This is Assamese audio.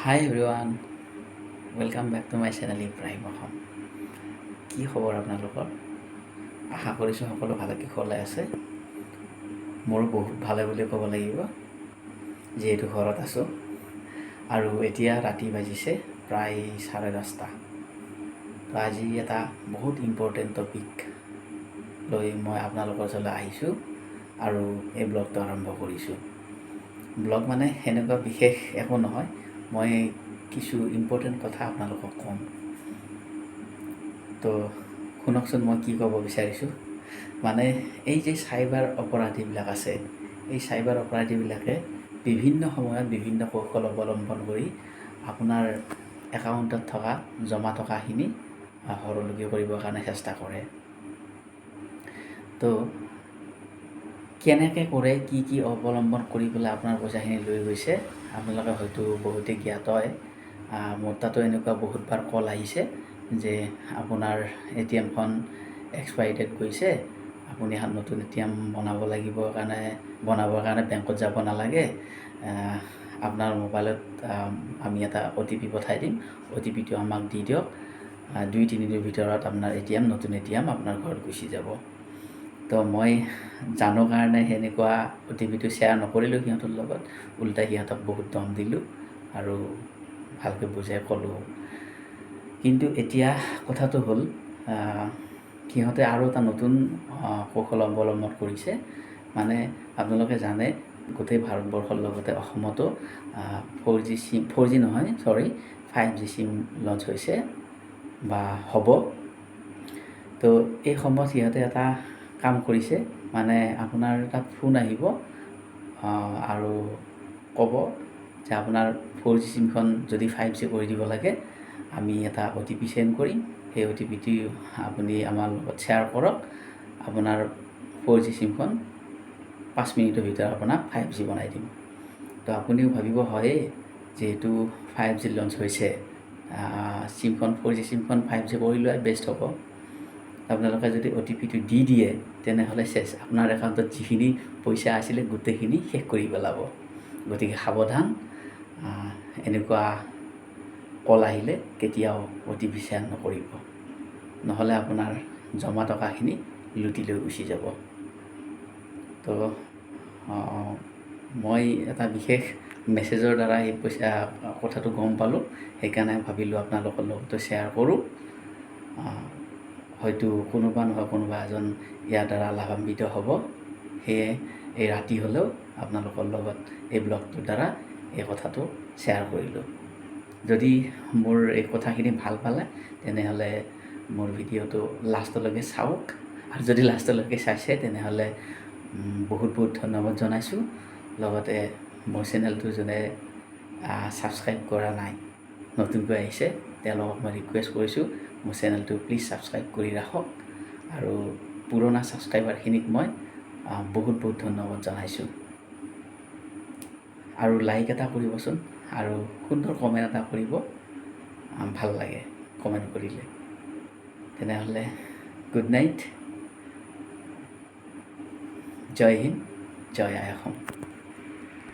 Hi everyone, welcome back to my channel Ibrahim Assam. কি খবৰ আপোনালোকৰ? আশা কৰিছোঁ সকলো ভালে কুশলে আছে। মোৰো বহুত ভালে বুলি ক'ব লাগিব, যিহেতু ঘৰত আছোঁ। আৰু এতিয়া ৰাতি বাজিছে প্ৰায় 10:30। তো আজি এটা বহুত ইম্পৰ্টেণ্ট টপিক লৈ মই আপোনালোকৰ ওচৰলৈ আহিছোঁ আৰু এই ব্লগটো আৰম্ভ কৰিছোঁ। ব্লগ মানে সেনেকুৱা বিশেষ একো নহয়, মই কিছু ইম্পৰ্টেণ্ট কথা আপোনালোকক ক'ম। তো শুনকচোন মই কি ক'ব বিচাৰিছোঁ। মানে এই যে চাইবাৰ অপৰাধীবিলাক আছে, এই চাইবাৰ অপৰাধীবিলাকে বিভিন্ন সময়ত বিভিন্ন কৌশল অৱলম্বন কৰি আপোনাৰ একাউণ্টত থকা জমা টকাখিনি হৰলুকি কৰিবৰ কাৰণে চেষ্টা কৰে। তো কেনেকৈ কৰে, কি কি অৱলম্বন কৰি পেলাই আপোনাৰ পইচাখিনি লৈ গৈছে, আপোনালোকে হয়তো বহুতে জ্ঞাত হয়। মোৰ তাতো এনেকুৱা বহুতবাৰ কল আহিছে যে আপোনাৰ এটিএমখন এক্সপায়াৰী ডেট গৈছে, আপুনি এখন নতুন এটিএম বনাব লাগিব কাৰণে বনাবৰ কাৰণে বেংকত যাব নালাগে, আপোনাৰ মোবাইলত আমি এটা অ'টিপি পঠাই দিম, অ'টিপিটো আমাক দি দিয়ক, 2-3 দিনৰ ভিতৰত আপোনাৰ এটিএম, নতুন এটিএম আপোনাৰ ঘৰত গুচি যাব। তো মই জানো কাৰণে সেনেকুৱা অ'টিপিটো শ্বেয়াৰ নকৰিলোঁ সিহঁতৰ লগত, ওলোটাই সিহঁতক বহুত দম দিলোঁ আৰু ভালকৈ বুজাই ক'লোঁ। কিন্তু এতিয়া কথাটো হ'ল, সিহঁতে আৰু এটা নতুন কৌশল অৱলম্বন কৰিছে। মানে আপোনালোকে জানে, গোটেই ভাৰতবৰ্ষৰ লগতে অসমতো 4G SIM, 4G নহয়, চৰি, 5G SIM launch হৈছে বা হ'ব। তো এই সময়ত সিহঁতে এটা কাম কৰিছে, মানে আপোনাৰ তাত ফোন আহিব আৰু ক'ব যে আপোনাৰ 4G চিমখন যদি 5G কৰি দিব লাগে, আমি এটা অ'টিপি চেণ্ড কৰিম, সেই অ'টিপিটো আপুনি আমাৰ লগত শ্বেয়াৰ কৰক, আপোনাৰ 4G চিমখন 5 মিনিটৰ ভিতৰত আপোনাক 5G বনাই দিম। তো আপুনিও ভাবিব, হয়েই, যিহেতু 5G launch হৈছে, চিমখন, 4G চিমখন 5G কৰি লোৱাই বেষ্ট হ'ব। আপোনালোকে যদি অ'টিপিটো দি দিয়ে, তেনেহ'লে শেষ, আপোনাৰ একাউণ্টত যিখিনি পইচা আছিলে গোটেইখিনি শেষ কৰি পেলাব। গতিকে সাৱধান, এনেকুৱা কল আহিলে কেতিয়াও অ'টিপি শ্বেয়াৰ নকৰিব, নহ'লে আপোনাৰ জমা টকাখিনি লুটি লৈ গুচি যাব। তো মই এটা বিশেষ মেছেজৰ দ্বাৰা এই পইচা কথাটো গম পালোঁ, সেইকাৰণে ভাবিলোঁ আপোনালোকৰ লগতো শ্বেয়াৰ কৰোঁ। হয়তো কোনোবা নহয় কোনোবা এজন ইয়াৰ দ্বাৰা লাভান্বিত হ'ব। সেয়ে এই ৰাতি হ'লেও আপোনালোকৰ লগত এই ব্লগটোৰ দ্বাৰা এই কথাটো শ্বেয়াৰ কৰিলোঁ। যদি মোৰ এই কথাখিনি ভাল পালে, তেনেহ'লে মোৰ ভিডিঅ'টো লাষ্টলৈকে চাওক। আৰু যদি লাষ্টলৈকে চাইছে, তেনেহ'লে বহুত বহুত ধন্যবাদ জনাইছোঁ। লগতে মোৰ চেনেলটো যোনে ছাবস্ক্ৰাইব কৰা নাই, নতুনকৈ আহিছে, তেওঁলোকক মই ৰিকুৱেষ্ট কৰিছোঁ, মোৰ চেনেলটো প্লিজ ছাবস্ক্ৰাইব কৰি ৰাখক। আৰু পুৰণা ছাবস্ক্ৰাইবাৰখিনিক মই বহুত বহুত ধন্যবাদ জনাইছোঁ। আৰু লাইক এটা কৰিবচোন আৰু সুন্দৰ কমেণ্ট এটা কৰিব, ভাল লাগে কমেণ্ট কৰিলে। তেনেহ'লে গুড নাইট, জয় হিন্দ, জয় আই অসম।